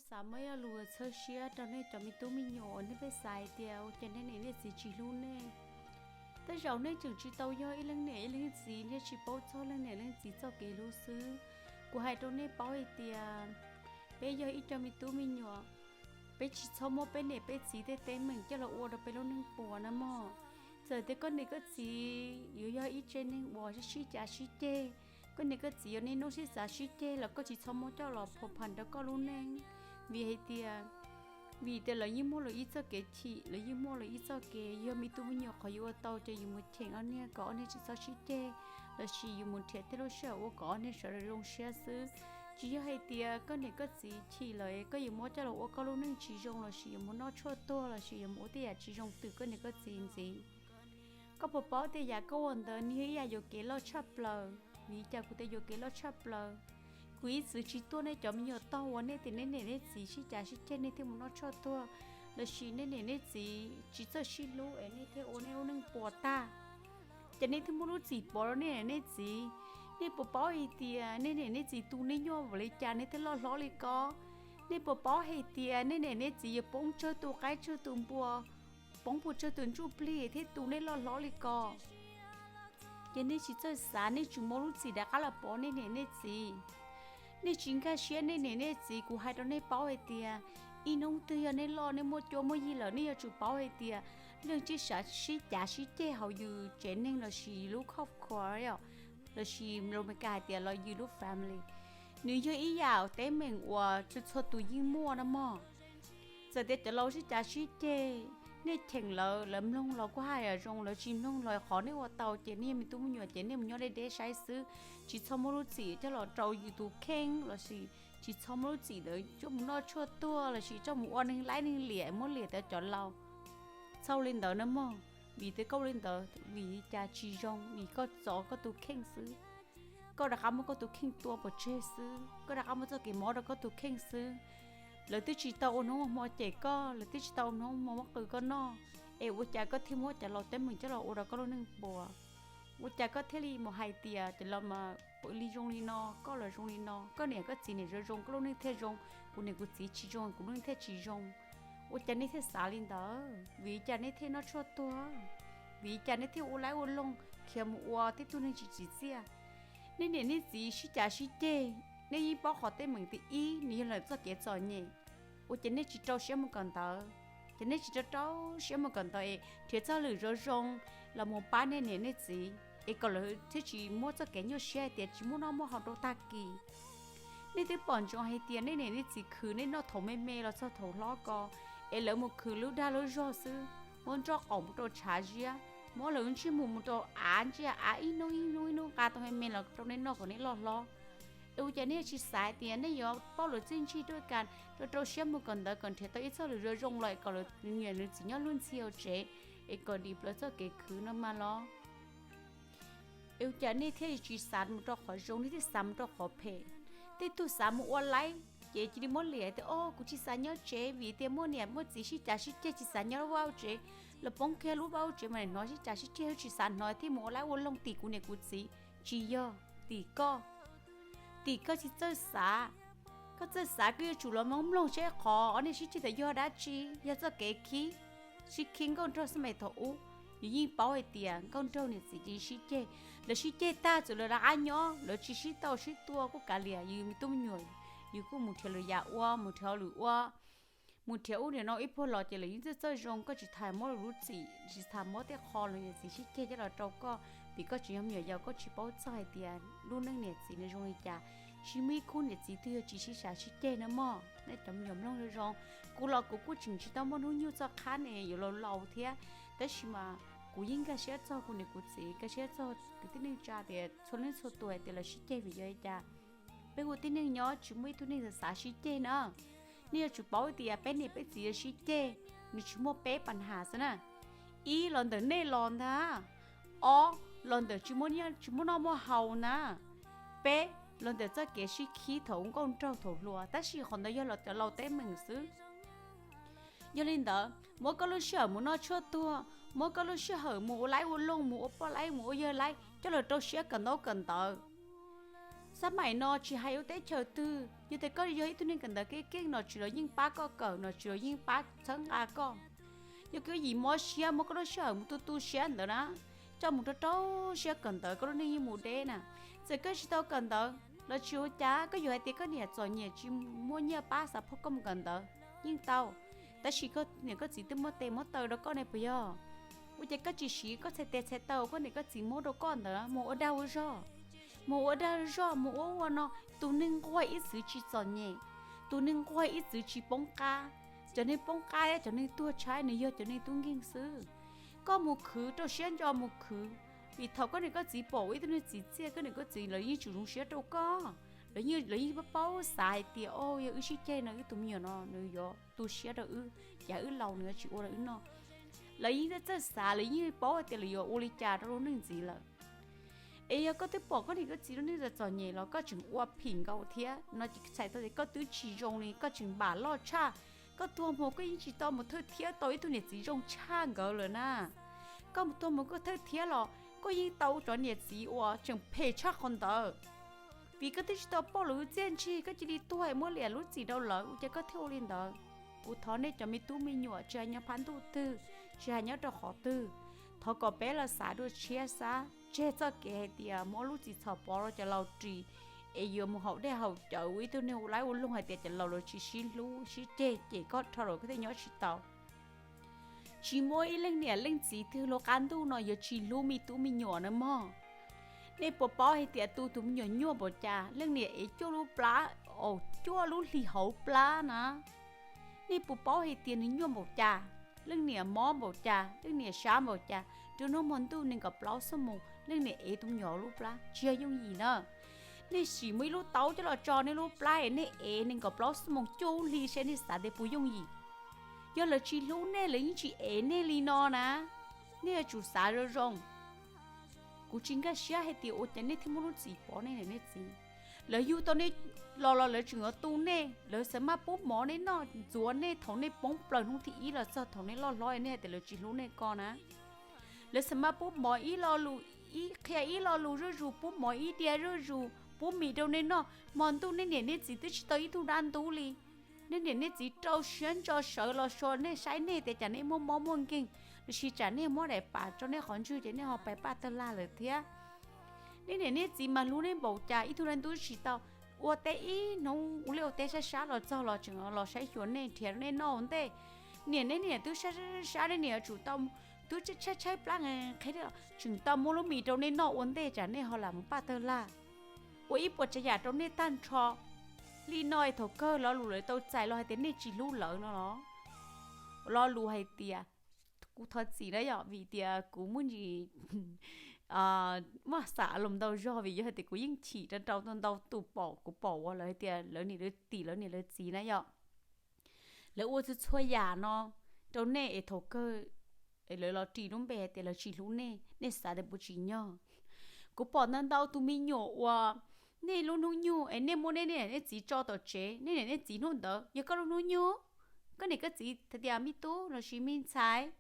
Xav muab ib lo lus txhawb siab rau nej cov me tub me nyuam uas nej pheej xav hais tias ua cas nej niam nej txiv tsis hlub nej. Tej zaum nej tseem tsis tau yog ib leeg niam ib leeg txiv, nej tsis paub txog leej niam leej txiv txoj kev hlub xwb. Kuv hais rau nej paub hais tias peb yog ib co me tub me nyuam, peb tsis txhob muab peb niam peb txiv tej teeb meem coj los ua rau peb lub neej puas na mog. Txawm tias koj niam koj txiv yuav yog ib tsev neeg uas sib cav sib ceg, koj niam koj txiv yuav niaj hnub sib cav sib ceg los koj tsis txhob muab coj los phom phas rau koj lub neej. Vim hais tias, vim tias lawv yeej muaj lawv ib txoj kev chim, lawv yeej muaj lawv ib txoj kev. Yog me tub me nyuam qhov yuav ua tau ces yus mus cheem ob niag kom ob niag tsis txhob sib ceg, lossis yus mus nrhiav tej lub sij hawm ua kom ob niag sawv daws zoo siab xwb. Tsis yog hais tias koj niam koj txiv chim lawm koj yuav muab coj los ua koj lub neej tsis zoo, lossis yuav mus noj tshuaj tuag, lossis yuav mus ua tej yam tsis zoo twm koj niam koj txiv ntxiv. Koj puas paub tias yam koj ua ntawd nws yog ib yam yuam kev loj tshaj plaws? Vim li cas kuv tias yuam kev loj tshaj plaws? Kuv ib txwm tsis tuaj nej cov me nyuam tog uas nej tias nej niam nej txiv sib cav sib ceg nej thiaj mus noj tshuaj tuag, lossis nej niam nej txiv tsis txawj sib hlub es nej thiaj ua nej lub neej puas tag. Ces nej thiaj muab lub txim pov rau nej niam nej txiv. Nej puas paub hais tias nej niam nej txiv tu nej nyuaj npaum li cas nej thiaj loj hlob li ko? Nej puas paub hais tias nej niam nej txiv yuav poob tsawg tus qaib tsawg tus npua, poob puas tsawg tus ntsuj plig thiaj tu nej loj hlob li ko? Ces nej tsis txawj xav, nej tsis muab lub txim rov qab los pov nej niam nej txiv. Nej tsis nkag siab nej niam nej txiv, kuv hais rau nej paub hais tias ib hnub twg yog nej loj nej muaj cuab muaj yig lawm nej yuav tsum paub hais tias leej twg sib cav sib ceg hauv yus tsev neeg lossis lub khoj khuav lossis Los Meskas hais tias los yus lub family, nws yog ib yam teeb meem uas txhua txhua tus yeej muaj na mog. Txawm tias cov laus sib cav sib ceg, nej cheem lawv, lawv mloog los kuj haj yam zoo, lawv tsis mloog los qhov nej ua tau ces nej yog me tub me nyuam ces nej mus nyob deb deb saib xwb. Tsis txhob muab lub txim coj los rau yus tus kheej lossis tsis txhob muab lub txim ntawd coj mus noj tshuaj tuag lossis coj mus ua neeg laib neeg liam muab liam tau cov laus. Txhob li ntawd na mog, vim tias koj ua li ntawd vim li cas? Tsis zoo, vim koj txov koj tus kheej xwb. Koj rov qab muab koj tus kheej tua pov tseg xwb, koj rov qab muab txoj kev mob rau koj tus kheej xwb. Lawv twb tsis tau ua hnub ua hmo cem koj, lawv twb tsis tau ua hnub ua hmo muab qw koj noj, es ua cas koj thiaj muab cov laus teeb meem coj los ua rau koj lub neej puas? Ua cas koj thiaj li mus hais tias cov laus mas pw li zoo li no, koj los zoo li no, koj niam koj txiv niam zoo zoo koj lub neej thiaj zoo, kuv niam kuv txiv tsis zoo kuv lub neej thiaj tsis zoo? Ua cas nej thiaj xav li ntawd? Vim li cas nej thiaj noj tshuaj tuag? Vim li cas nej thiaj ua laib ua loog khiav mus ua tib tug neeg tsis tsim txiaj? Nej niam nej txiv sib cav sib ceg, nej yeej paub qhov teeb meem thib ib nws yog lawv txoj kev txom nyem. Ua cas nej tsis rau siab mus kawm ntawv? Ces nej tsis rau rau siab mus kawm ntawv es nrhiav txoj lwm zoo zoo los mus pab nej niam nej txiv, es kom lawv thiaj tsis muab txoj kev nyuaj siab hais tias tsis muaj noj muaj haus rau tag kis. Nej twb pom ntsoov hais tias nej niam nej txiv khwv nej noj thaum me me los txog thaum hlob ko, es lawv mus khwv lub dag lub zog xwb, muab nroj qaum mus rau tshav ziab, muab lawv ntsej muag mus rau av ntsiaj av ib hnub ib hnub ib hnub nqa tau me me los rau nej noj kom nej loj hlob. Es ua cas nej tsis xav tias nej yuav pauj lawv txiaj ntsig tuaj kas rau rau siab mus kawm ntawv kom nrhiav tau ib txoj lwm zoo zoo los kom lawv niam lawv txiv nyob luag ntxhi hauv tsev, es kom dim plaws txoj kev khwv no mas los? Es ua cas nej thiaj tsis xav mus rau qhov zoo, nej thiaj xav mus rau qhov phem? Tej tug xav mus ua laib ces cia li muab liam tias, o, kuv tsis xav nyob tsev vim tias muaj niam muaj txiv sib cav sib ceg, tsis xav nyob lub vaj lub tsev, los poob kiag lub vaj lub tsev mas hnov sib cav sib ceg, tsis xav hnov, thiaj mus ua laib ua loog tim kuv niam kuv txiv. Tsis yog, tim koj. Tim koj tsis txawj xav. Koj txawj xav koj yuav tsum los mloog mloog seb qhov ob niag sib ceg ntawd yog dab tsi, yog txoj kev khib, sib khib nkauj nraug xab mais thaum ub. Yus yeej paub hais tias nkauj nraug niam txiv ces sib ceg, lawv sib ceg tag txawm lawv rov qab nyob, lawv tsis sib tau sib tua kuj kav liam, yus me tub me nyuam yus kuj mus nrhiav lwm yam ua, mus nrhiav lwm ua, mus nrhiav ub nrhiav no ib puag los ces lawv yeej txawj txawj zoo. Koj tsis tas muab lub txim, tsis tas muab tej qho lawv niam txiv sib ceg coj los rau koj, vim koj tsis yog me nyuam yaus, koj tsis paub txog hais tias lub neej niam txiv nws zoo li cas. Tsis muaj ib khub niam txiv twg yog tsis sib cav sib ceg na mog. Nej cov me nyuam mloog zoo zoo, kuv los kuv kuj tseem tsis tau muaj hnub nyoog txoj qhab ne yuav laus laus thiab, tab sis mas kuv yeej nkag siab txog kuv niam kuv txiv, nkag siab txog kwv tij neej tsa tias txhua leej txhua tus hais tias lawv sib ceg vim yog li cas. Peb ua tib neeg nyob tsis muaj ib tug neeg xav sib ceg na. Nej yuav tsum paub tias peb niam peb txiv yuav sib ceg, nws tsis muaj peb pas nhas xwb na. Ib, los ntawm nej los ntag. Ob, los ntawm tsis muaj noj muaj haus na. Peb, los ntawm txoj kev sib khib thaum nkauj nraug thaum hluas, tab sis qhov ntawd yog los cov laus teeb meem xwb. Yog li ntawd, muab koj lub sij hawm mus noj tshuaj tuag, muab koj lub sij hawm mus ua laib ua loog, mus ua poj laib mus ua yawg laib coj los rau siab kawm ntaub kawm ntawv. Xab maim no tsis hais ua teb chaws twg, yog tias koj yog ib tug neeg kawm ntawv keej keej, nom tswv los yeej pab koj kawm, nom tswv los yeej pab txhawb nqa koj. Yog koj yim mob siab, muab koj lub sij hawm mus tu tu siab ntawd na, coj mus rau rau siab kawm ntawv, koj lub neej yeej mus deb na. Txawm koj tsis tau kawm ntawv los tsis ua cas, koj yuav hais tias koj niam txom nyem tsis muaj nyiaj pab xav pab koj mus kawm ntawv yeej tau. Tab sis koj niam koj txiv twb muab tes muab taw rau koj ne puas yog? Ua cas koj tsis siv koj txhais tes txhais taw koj niam koj txiv muab rau koj ntawd mus ua dag ua zog, mus ua dag ua zog, mus ua ua no. Tus neeg nquag ib txwm tsis txom nyem, tus neeg nquag ib txwm tsis poob qab. Cov neeg poob qab thiab cov neeg tuag tshaib nws yog cov neeg tub nkeeg xwb. Koj mus khwv rau siab ntso mus khwv, vim thaum koj niam koj txiv pom ua ib tug neeg txiv txiaj, koj niam koj txiv lawv yeej tsis zoo siab rau koj. Lawv yeej, lawv yeej paub paub xav hais tias, o, yog wb sib ceg no wb tus me nyuam no nws yuav tu siab rau wb, cas wb laus nws yuav tsis ua rau wb noj. Lawv yeej txawj txawj xav, lawv yeej paub hais tias lawv yuav ua li cas rau lub neej ntxiv lawm. Es yog koj twb pom koj niam koj txiv lub neej txom txom nyem los koj tseem ua phim nkaus thiab no ces txhais tau tias koj twb tsis zoo li, koj tseem npam loj tshaj. Koj tuag mus koj yeej tsis tau mus thawj thiab tau ib tug niam txiv zoo tshaj nkawd lawm na. Koj mus tuag mus koj thawj thiab los koj yeej tau cov niam txiv uas tseem phem tshaj qhov ntawd. Vim koj twb tsis tau pauj lawv txiaj ntsig, koj cia li tuag muab liam lub txim rau lawv, ua cas koj thiaj ua li ntawd? Kuv thov nej cov me tub me nyuam, tsis hais nyob phab ntuj twg, tsis hais nyob rau qhov twg, thov kom peb los xav dua tshiab xav tseg txoj kev hais tias muab lub txim txhom pov rau cov laus ris, es yuav mus haus dej haus cawv ua ib tug neeg ua laib ua luag hais tias cov laus lawv tsis sib hlub sib ceg ces koj rho lawm koj thiaj nyob tsis tau. Tsis muaj ib leej niam leej txiv twg hluas qab ntuj no yuav tsis hlub me tub me nyuam na mog. Nej puas paub hais tias tu tus me nyuam nyuaj npaum cas, leej niam ev cuaj lub plab, cuaj lub hli hauv plab na. Nej puas paub hais tias nws nyuaj npaum cas, leej niam mob npaum cas, leej niam sab npaum cas, rau hnub hmo ntuj nees nkaum plaub xuab moos leej niam ev tus me nyuam hauv lub plab tsis yog yooj yim na. Nej sim muaj ib lub taub coj los tso nej lub plab es nej ev nees nkaum plaub xuab moos cuaj lub hli seb nej xav tias puas yooj yim. Yog lawv tsis hlub nej lawv yeej tsis ev nej li no na. Nej yuav tsum xav zoo zoo. Kuv tsis nkag siab hais tias ua cas nej thiaj muab lub txim pov nej niam nej txiv. Lawv yug tau nej los los lawv tseem yuav tu nej, lawv xav maj pub mov nej noj, ntxuav nej thaum nej poob plaws hnub thib ib los txog thaum nej loj hlob, nej hais tias lawv tsis hlub nej ko na. Lawv xav maj pub mov ib lo lus, ib qhia ib lo lus zuj zus, pub mov ib diav zuj zus, pub mis rau nej noj, hmo ntuj nej niam nej txiv twb tsis tau ib tug dab ntub li. Nej niam nej txiv rau siab ntso sawv los so nej saib nej tias tsam nej muaj mob muaj nkeeg, los sis tsam nej muab daim pam tso nej qhov ntswg ces nej ho pais paj tawg lag lawm thiab. Nej niam nej txiv mas hlub nej npaum cas ib tug dab ntub tsis tau. Ua teb ib hnub ua liaj ua teb sab sab los txog los tseem los saib xyuas nej, nrhiav nej noj ua ntej. Niam nej niam twb sab sab nej niam yuav tsum tau, twb tshaib tshaib plab qhib, tseem tau muab lub mis rau nej noj ua ntej tsam nej ho lam mus paj tawg lag. Ua ib puas tsav yam rau nej tag nrho. Li no es thaum kawg lo lus lawv tau txais los hais tias nej tsis hlub lawv no los? Lo lus hais tias, kuv thov txim na yom, vim tias kuv muaj ntsis maj xam los ntau zog, vim yog hais tias kuv yeej chim rau ntau tus pom, kuv pom uas lawv hais tias lawv niam lawv tim lawv niam lawv txiv na yom, lawv ua txhua txhua yam no rau nej es thaum kawg lawv los ris lub npe hais tias lawv tsis hlub nej, nej xav tias puas tsim nyog? Kuv pom ntau ntau tus me nyuam uas nej lub hnub nyoog es nej muab nej niam nej txiv tso tom tsev, nej niam nej txiv hnub ntawd yog koj lub hnub nyoog, koj niam koj txiv hais tias me tub los sis me ntxhais,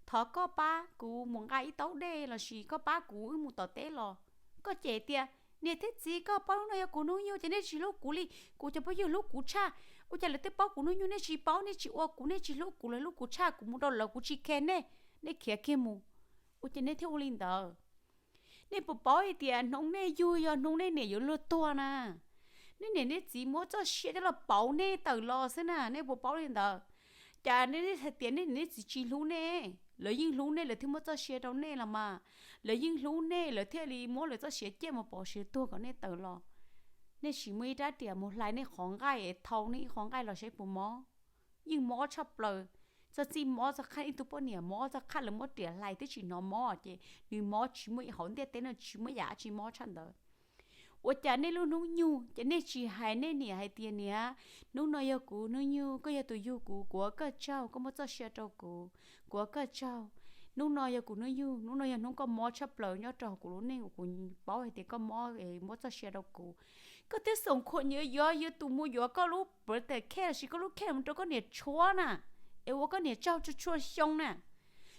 thov koj pab kuv mus nqa ib taub dej los sis koj pab kuv wb mus tom teb los. Koj cem tias niam thiab txiv, koj paub hnub no yog kuv hnub nyoog ces nej tsis hlub kuv li, kuv cov phooj ywg hlub kuv tshaj, ua cas lawv twb paub kuv hnub nyoog nej tsis paub, nej tsis ua kuv, nej tsis hlub kuv, lawv hlub kuv tshaj, kuv mus rau lawv kuv tsis khe nej, nej khiav kiag mus. Ua cas nej thiaj ua li ntawd? Nej puas paub hais tias hnub nej yug yog hnub nej niam yuav luag tuag na? Nej niam nej txiv muab txoj sia coj los pauv nej tawm los xwb na, nej puas paub li ntawd? Cas nej hais tias nej niam nej txiv tsis hlub nej? Lawv yeej hlub nej lawv thiaj muab txoj sia rau nej los mas. Lawv yeej hlub nej lawv thiaj li muab lawv txoj sia ciaj mus pauv siav tuag kom nej tawm los. Nej sim muaj ib rab riam mus hlais nej qhov nqaij es thau nej ib qho nqaij los saib puas mob. Yeej mob tshaj plaws. Txog txij mob txog qhaj ib tug poj niam mob txog qhaj lawv muab riam hlais twb tsis hnov mob ces nws mob tsis muaj, hauv ntiaj teb no tsis muaj yam dab tsi mob tshaj ntawd. Ua cas nej lub hnub nyoog ces nej tsis hais nej niam hais tias niam, hnub no yog kuv hnub nyoog, koj yog tus yug kuv, kuv ua koj tsaug koj muab txoj sia rau kuv, kuv ua koj tsaug. Hnub no yog kuv hnub nyoog, hnub no yog hnub koj mob tshaj plaws nyob rau kuv lub neej uas kuv paub hais tias koj mob es muab txoj sia rau kuv. Koj twb xoom khuam yuav yuav tus mus yuav koj lub birthday cake los sis koj lub cake mus rau koj niam tshuab na, es ua koj niam tsaug txhua txhua xyoo na.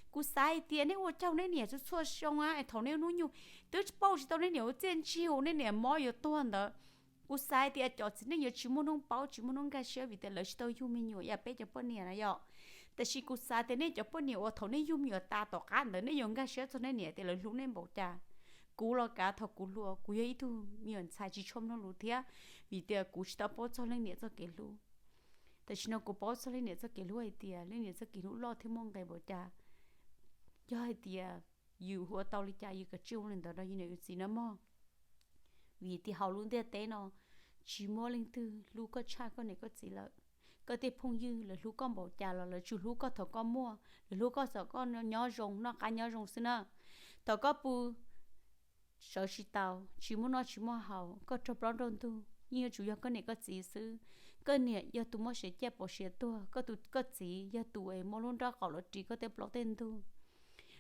Kuv xav hais tias nej ua caug nej niam txhua txhua xyoo na, es thaum nej hnub nyoog twb pauj tsis tau nej niam ua txiaj ntsig uas nej niam mob yuav tuag ntawd, Kuv xav hais tias cov txiv neej yuav tsis muaj hnub paub, tsis muaj hnub nkag siab vim tias lawv tsis tau yug me nyuam ib yam peb cov poj niam na yom. Tiam sis kuv xav tias nej cov poj niam uas thaum nej yug me nyuam tas tom qab ntawd nej yuav nkag siab txog nej niam tias lawv hlub nej npaum cas. Kuv los kav thaum kuv hluas kuv yog ib tug me nyuam ntxhais tsis tshua mloog lus thiab, vim tias kuv tsis tau paub txog leej niam txoj kev hlub. Tam sim no kuv paub txog leej niam txoj kev hlub hais tias leej niam txoj kev hlub loj thiab muaj nqis npaum cas. Yog hais tias yus ua tau li cas yus kav tsij ua li ntawd rau yus niam yus txiv na mog. Vim tias hauv lub ntiaj teb no tsis muaj leej twg hlub koj tshaj koj niam koj txiv lawm. Koj tej phooj ywg lawv hlub koj npaum cas los lawv tsuas hlub koj thaum koj muaj, lawv hlub koj thaum koj nyob zoo noj qab nyob zoo xwb na. Thaum koj pw sawv tsis tau, tsis muaj noj tsis muaj haus, koj raug plaub nraug ntug, yeej yuav tsum yog koj niam koj txiv xwb. Koj niam yog tus muab siav ciaj pauv siav tuag, koj tus, koj txiv yog tus es muab lub nraub qaum los ris koj tej plaub tej ntug.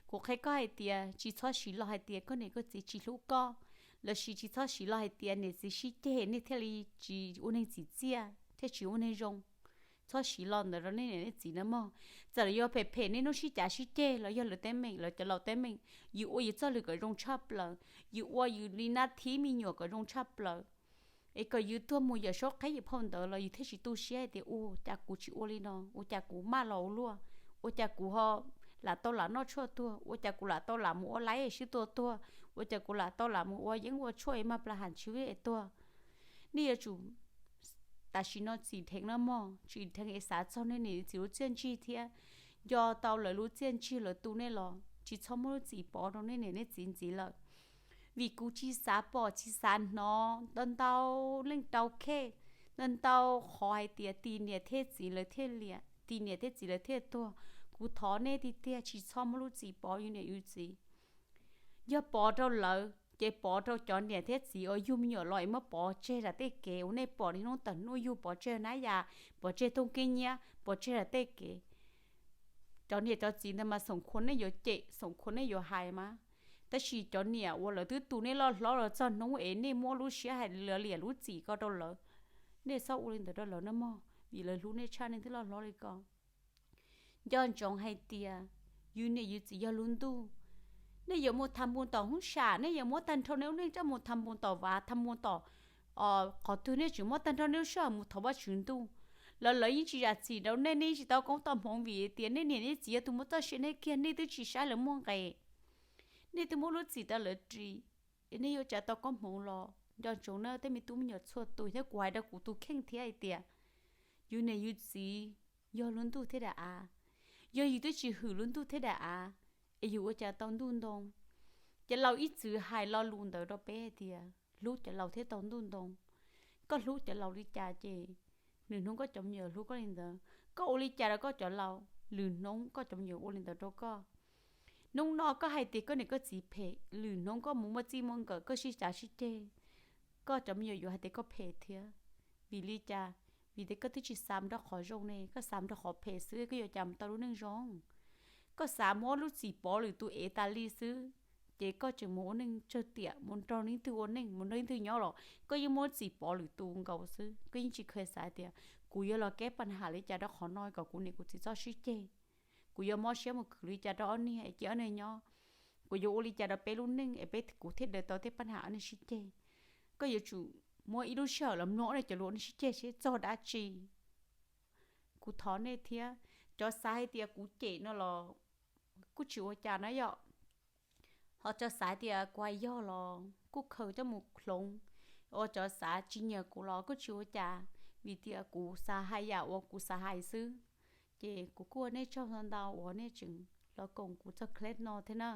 Kuv qhia koj hais tias tsis txhob siv los hais tias koj niam koj txiv tsis hlub koj, los sis tsis txhob siv los hais tias niam txiv sib ceg nej thiaj li tsis ua neeg txim txiaj thiab tsis ua neeg zoo. Txhob siv los ntawd rau nej niam nej txiv na mog. Txawm lawv yuav phem phem nej hnub sib cav sib ceg los yog lawv teeb meem, lawv cov laus teeb meem, yus ua yus txoj lwm kom zoo tshaj plaws, yus ua yus li nab thib me nyuam kom zoo tshaj plaws. Es kom yus tuag mus yawm saub qheb yawm phau ntawd los yus thiaj tsis tu siab hais tias ua cas kuv tsis ua li no, ua cas kuv maj los ua luaj, ua cas kuv ho lam tau lam noj tshuaj tuag, ua cas kuv lam tau lam mus ua laib es sib tua tuag, ua cas kuv lam tau lam mus ua yeeb ua tshuaj es mag plas ham tswv es tuag. Nej yuav tsum tam sim no txim dheev na mog, txim dheev es xav txog nej niam txiv lub txiaj ntsig thiab nco tau lawv lub txiaj ntsig lawv tu nej los tsis txhob muab lub txim pov rau nej niam nej txiv ntxiv lawm. Vim kuv tsis xav pom tsis xav hnov ntau ntau leej rau khej, ntau ntau qhov hais tias ti niam thiab txiv lawv thiaj liam, ti niam thiab txiv lawv thiaj tuag. Kuv thov nej tiag tiag tsis txhob muab lub txim pov yus niam yus txiv. Yog pov rau lawv ces pov rau cov niam thiab txiv uas yug me nyuam los es muab pov tseg zam tej kev uas nej pom niaj hnub tawm hnub yug pov tseg nab yas, pov tseg thooj kev nyiab, pov tseg zam tej kev. Cov niam cov txiv ntawd mas xoom khuav nej yuav cem, xoom khuav nej yuav hais mas. Tab sis cov niam uas lawv twb tu nej loj hlob los txog hnub es nej muab lub siab hais lawv liam lub txim ko rau lawv, nej txhob ua li ntawd rau lawv na mog, vim lawv hlub nej tshaj nej twb loj hlob li ko. Nco ntsoov hais tias yus niam yus txiv yog lub ntuj. Nej yuav mus tham npus tom hoob sam, nej yuav muab tag nrho nej lub neej coj mus tham npus tom vaj, tham npus tom qhov twg, nej tseem muab tag nrho nej lub sij hawm mus thov Vajtswv ntuj los lawv yeej tsis zam txim rau nej, nej yeej tsis tau koob tau hmoov vim tias nej niam nej txiv yog tus muab txoj sia nej kiag, nej twb tsis saib lawv muaj nqis. Nej twb muab lub txim rau lawv ris, es nej yuav cas tau koob hmoov los? Nco ntsoov na tej me tub me nyuam txhua tus thiab kuv hais rau kuv tus kheej thiab hais tias yus niam yus txiv yog lub ntuj thiab daim av. Yog yus twb tsis hwm lub ntuj thiab daim av, es yus ua cas tau ntuj ntoo? Cov laus ib txwm hais lo lus ntawd rau peb hais tias hlub cov laus thiaj tau ntuj ntoo. Koj hlub cov laus li cas ces lwm hnub koj cov me nyuam hlub koj li ntawd. Koj ua li cas rau koj cov laus, lwm hnub koj cov me nyuam ua li ntawd rau koj. Hnub no koj hais tias koj niam koj txiv phem, lwm hnub koj mus muaj txij muaj nkawm koj sib cav sib ceg, koj cov me nyuam yuav hais tias koj phem thiab. Vim li cas? Vim tias koj twb tsis xav mus rau qhov zoo ne, koj xav mus rau qhov phem xwb, koj yuav cas mus tau lub neej zoo? Koj xav muab lub txim pov lwm tus ev tas li xwb, ces koj tseem mus ua neej tsawg tiam, mus nrog leej twg ua neej, mus nrog leej twg nyob los koj yeej muab txim pov lwm tus nkaus xwb. Koj yeej tsis kheev xav tias kuv yuav los keb paj ham li cas rau qhov no kom kuv niam kuv txiv txhob sib ceg, kuv yuav mob siab mus khwv li cas rau ob niag es cia ob niag nyob, kuv yuav ua li cas rau peb lub neej es peb, kuv thiaj daws tau tej paj ham ob niag sib ceg. Koj yuav tsum muab ib lub sij hawm los mloog ob niag cov lus ob niag sib ceg seb txog dab tsi. Kuv thov nej thiab, cov xav hais tias kuv cem no los kuj tsis ua cas na yom. Ho cov xav tias kuv hais yog los kuj khaws coj mus hloov, ua cov xav tsis nyiam kuv los kuj tsis ua cas, vim tias kuv xav hais yam uas kuv xav hais xwb. Ces kuv kuj ua nej tsaug ntau ntau uas nej tseem los koom kuv txog clip no thiab na.